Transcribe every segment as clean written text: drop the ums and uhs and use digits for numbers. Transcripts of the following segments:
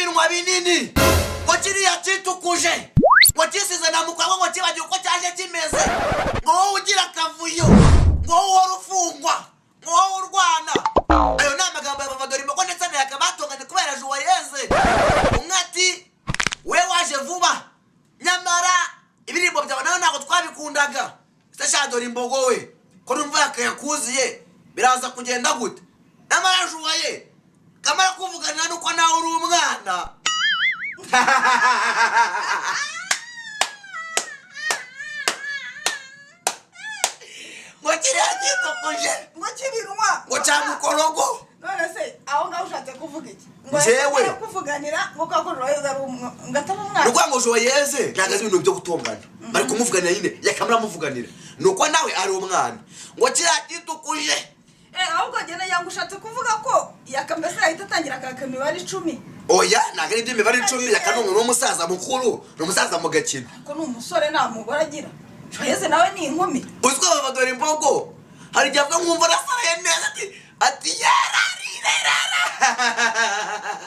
Cy'ibinwa binini, ngo kiriya cyitukuje, ngo kisize na mukwago, ngo kibagiwe uko cyaje kimeze, ngo wowe ugira akavuyo, ngo wowe uhora ufungwa, ngo wowe urwana. Ayo ni amagambo ya Vava Dorimbogo ndetse na Yaka batonganye kubera Juwayeze. Umwe ati: "We waje vuba, nyamara ibirimbo byawe nawe ntabwo twabikundaga." Ese sha Dorimbogo we, ko numva yakayakuziye, biraza kugenda gute? Nyamara Juwaye kamara kuvuganira nuko nawe uri umwana. Ngo kiriya cyitukuje, ngo kibinwa, ngo cya mukorogo. None se aho ngaho ushatse kuvuga iki? Ngo Njyewe? yashaka kuvuganira ngo kwa ko Joyeuse ari ngo atari Ni umwana. ukuvuga ngo Joyeze ntabwo azi ibintu byo gutongana, bari kumuvuganira nyine, yakamara amuvuganira ni uko nawe ari umwana, ngo kiriya cyitukuje. Ahubwo njye nagira ngo ushatse kuvuga ko Yaka mbese yahita atangira akaka imibare 10. Oya, ntabwo ari iby'imibare 10. Yaka ni umuntu w'umusaza mukuru, ni umusaza mu gakino. Ariko ni umusore, nta mugore agira. Joyeuse nawe ni inkumi. Uzwi aba dore imbogo, hari igihe avuga nkumva arasaraye neza, ati yararirerara.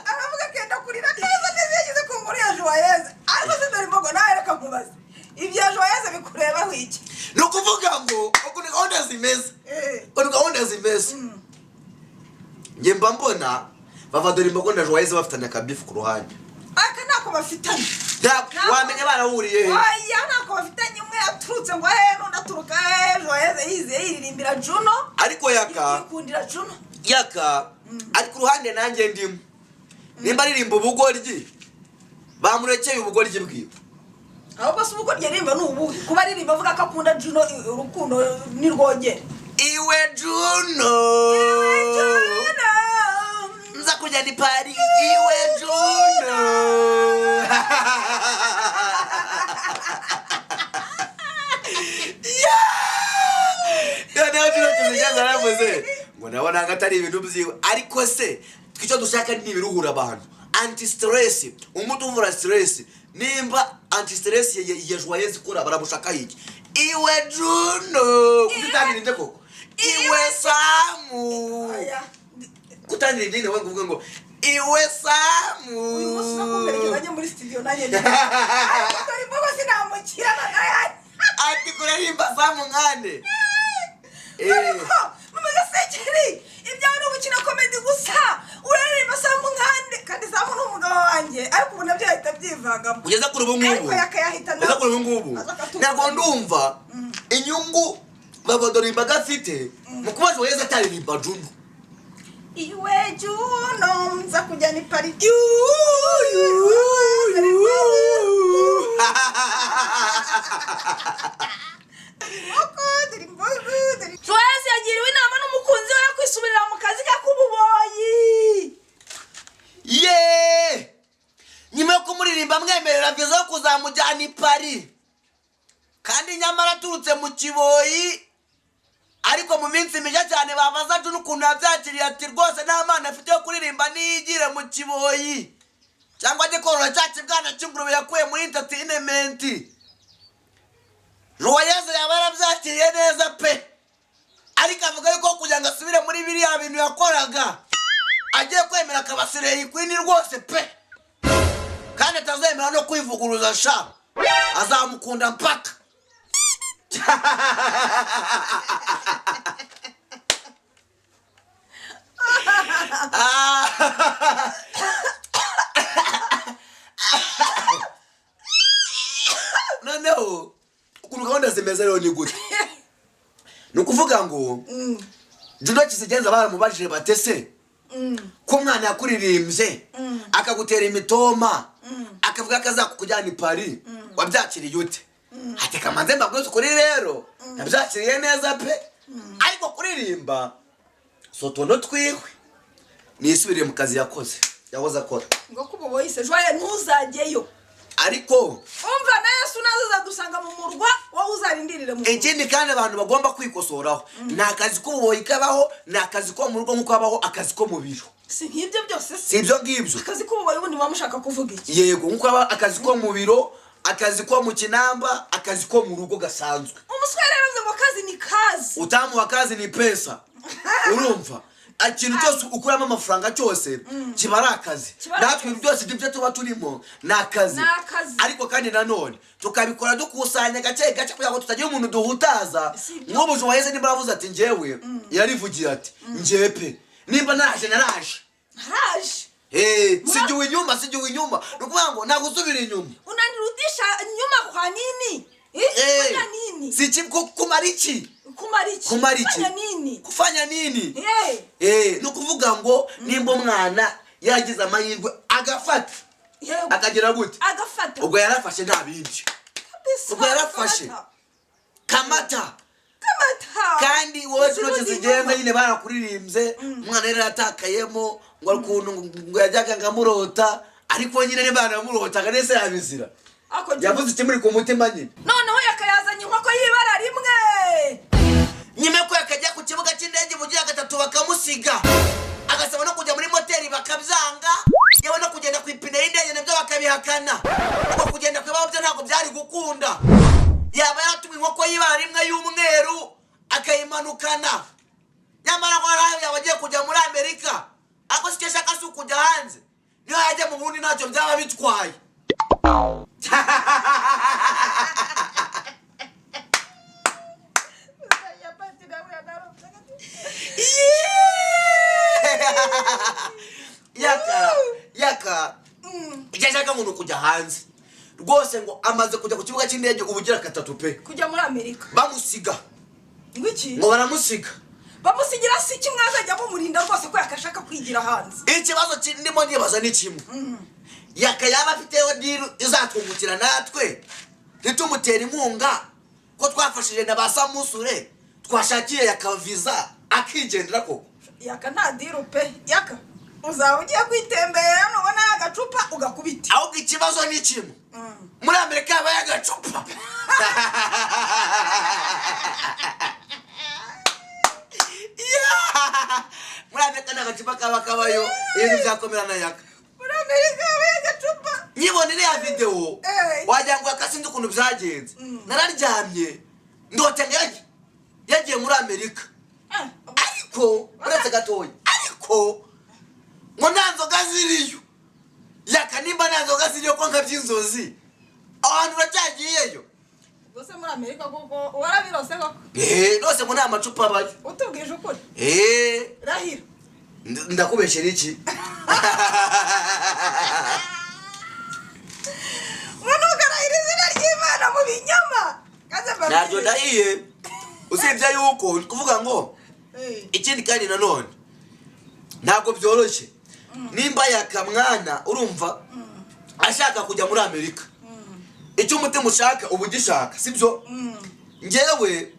Aravuga akenda kurira neza neza iyo ageze ku nkuru ya Joyeuse. Ariko se dore imbogo, nawe reka nkubaze, ibya Joyeuse bikurebaho iki? Ni ukuvuga ngo ukuntu gahunda zimeze, ukuntu gahunda zimeze, njye mba mbona Vava dore imbogo na Joyeuse bafitanye akabifu ku ruhande. Aka ntako bafitanye. Ntabwo wamenya barahuriye he. Oya, ntako bafitanye. Umwe yaturutse ngo hehe, n'undi aturuka hehe. Joyeuse yiziye yiririmbira Juno. Ariko Yaka yikundira Juno. Yaka ari ku ruhande nanjye ndimo. Nimba aririmba ubugoryi, bamurekeye ubugoryi bwiwe. Ahubwo se ubugoryi aririmba ni ubuhe, kuba aririmba avuga ko akunda Juno, urukundo nirwogere? Iwe Juno, Juno, nza kujya ni Paris iwe Juno. Noneho Juno Kizigenza yaravuze ngo nabonaga atari ibintu byiwe. Ariko se twe icyo dushaka ni ibiruhura abantu, anti stress, umuti uvura stress. Nimba anti stress ya Joyeuse ikora, baramushaka iki? Iwe Juno, kuki utanirinde koko? Iwe Samu, Oya. kutangira idini wowe ngo uvuge ngo iwe Samu. Uyu munsi uza kumperekeza ajye muri studio, nanjye ariko dore imbogo sinamukira nayo. Ati kuririmba Samu nkande. Ariko mama Gasekeri, ibyawe ni ugukina comedy gusa. Uraririmba Samu nkande, kandi Samu ni umugabo wanjye, ariko ubu nabyo yahita abyivangamo. Kugeza kuri ubu ngubu, Ariko yakayahita kugeza kuri ubu ngubu, aza akatubwira. Ntabwo ndumva inyungu Babadorimbaga afite mu kuba Joyeuse ataririmba Juno. Iwe Juno, nza kujya ni Paris. Joyce yagiriwe inama n'umukunzi we yo kwisubirira mu kazi ke k'ububoyi. Ye, nyuma yo kumuririmba amwemerera viza yo kuzamujyana i Paris, kandi nyamara aturutse mu kiboyi. Ariko mu minsi mike cyane babaza Juno ukuntu yabyakiriye, ati: "Rwose nta mpano afite yo kuririmba, niyigire mu kiboyi cyangwa ajye korora cya kibwana cy'ingurube yakuye muri entertainment." Joyeuse yaba yarabyakiriye neza pe, ariko avuga yuko kugira ngo asubire muri biriya bintu yakoraga, agiye kwemera akaba slay queen rwose pe, kandi atazemera no kwivuguruza sha, azamukunda mpaka. Noneho ukuntu gahunda zimeze rero ni gute? Ni ukuvuga ngo Juno Kizigenza baramubajije batese ko umwana yakuririmbye, akagutera imitoma, akavuga ko azakujyana i Paris, wabyakiriye ute? Ati: "Kamanze mbabwize ukuri rero, nabyakiriye neza pe, ariko kuririmba si utuntu twiwe, nisubiriye mu kazi yakoze, yahoze akora." Ngo k'ububoyi se? Joye, ntuzajyeyo. Ariko umva, na Yesu naza azadusanga mu murwa, wowe uzarindirire mu murwa. Ikindi kandi abantu bagomba kwikosoraho, ni akazi k'ububoyi kabaho, ni akazi ko mu rugo nk'uko habaho akazi ko mu biro. Si nk'ibyo byose se? Si ibyo ngibyo. Akazi k'ububoyi ubundi muba mushaka kuvuga iki? Yego, nk'uko haba akazi ko mu biro, akazi ko mu kinamba, akazi ko mu rugo gasanzwe. Umuswere yaravuze ngo kazi ni kazi. Utamu wa kazi ni pesa. Urumva Ikintu cyose ukuramo amafaranga cyose kiba ari akazi. Kiba ari Natwe akazi. byose ibyo tuba turimo ni akazi. Ni akazi. Ariko kandi nanone tukabikora dukusanya gake gake kugira ngo tutagira umuntu duhutaza. Si ibyo. Nk'ubu Juwayeze nimba aravuze ati njyewe, yarivugiye ati njyewe pe, nimba naraje naraje. Haraje. Eh, sijya inyuma, sijya inyuma, ni ukuvuga ngo ntabwo usubira inyuma. Unanirudisha nyuma kwa nini? Eh, Eh, kufanya nini? Si iki kumara iki? Kumara iki? Kumara iki? Kufanya nini? Kufanya nini? Eh, Eh, ni ukuvuga ngo nimba umwana yagize amahirwe agafata, yego. akagira gute? Agafata. Ubwo yarafashe, nta bindi. Kabisa, Ubwo yarafashe. kamata. Kamata. Kamata. Kandi wowe tuno Usirudi zigenza nyuma. nyine barakuririmbye, umwana yari yatakayemo ngo ukuntu ngo yajyaga ngamurota, ariko nyine niba yanamurotaga nese yabizira. Ako Yavuze ikimuri ku mutima nyine. Noneho yakayazanye inkoko y'ibara rimwe. Nyuma yuko yakajya ku kibuga cy'indege bugira gatatu bakamusiga, agasaba no kujya muri moteri bakabyanga, yewe no kugenda ku ipine y'indege nabyo bakabihakana, ubwo kugenda ku iwabo byo ntabwo byari gukunda. Yaba yaratumwe inkoko y'ibara rimwe y'umweru akayimanukana, nyamara ngo hari yaba agiye kujya muri Amerika, ariko si icyo ashaka, si ukujya hanze, niyo yajya mu Burundi ntacyo byaba bitwaye. Yaka yaka icyo ashaka ngo ni ukujya hanze rwose, ngo amaze kujya ku kibuga cy'indege ubugira gatatu pe. Kujya muri Amerika. Bamusiga. Ngo iki? Ngo baramusiga. Bamusigira si iki? Mwazajya mumurinda rwose ko yakashaka kwigira hanze. Ikibazo ndimo nibaza ni kimwe: Yaka yaba afiteho deal izatwungukira natwe ntitumutere inkunga, ko twafashije na ba Samusure, twashakiye Yaka viza akigendera koko? Yaka nta deal pe. Yaka uzaba ugiye kwitembera, nubona agacupa ugakubita. Ahubwo ikibazo ni kimwe: muri Amerika habayo agacupa? Yeah! Muri Amerika nta gacupa kaba kabayo, ibintu byakomera na Yaka. Muri Amerika habayo agacupa? Nkibona iriya videwo, wagira ngo Yaka, sinzi ukuntu byagenze, nararyamye ndota ngo yagiye muri Amerika. Ariko uretse gatoya, ariko ngo nta nzoga ziriyo. Yaka, nimba nta nzoga ziriyo, ko nkabya inzozi, ahantu uracyagiyeyo? Ubwo se muri Amerika koko warabirose koko? Eh, rwose ngo nta macupa abayo. Utubwije ukuri? Eh. Rahira. Ndakubeshyera iki? Ngo ntukarahire izina ry'Imana mu binyoma. Kaze mbabwire. Ntabyo ndahiye, usibye yuko ni kuvuga ngo ikindi kandi nanone ntabwo byoroshye. Nimba Yaka mwana urumva ashaka kujya muri Amerika, icyo umutima ushaka uba ugishaka, sibyo? Njyewe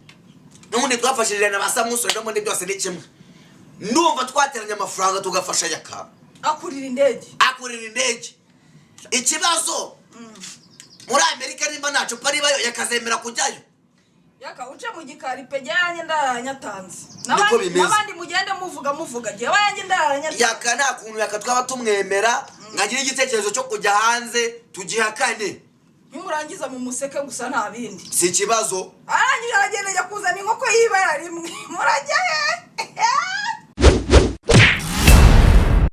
n'ubundi twafashije na ba Samusure, no muri byose ni kimwe, ndumva twateranya amafaranga tugafasha Yaka. Akurira indege. Akurira indege. Ikibazo, muri Amerika nimba nta cupa ribayo, yakazemera kujyayo? Yaka uce mu gikari pe, jya yanjye ndaranyatanze. Niko bimeze. N'abandi mugende muvuga muvuga, jyewe yanjye ndaranyatanze. Yaka nta kuntu Yaka twaba tumwemera nkagira igitekerezo cyo kujya hanze tugihakane. Nimurangiza mu museke gusa, nta bindi. Si ikibazo. Arangije aragenda ajya kuzana inkoko y'ibara rimwe. Murajya he?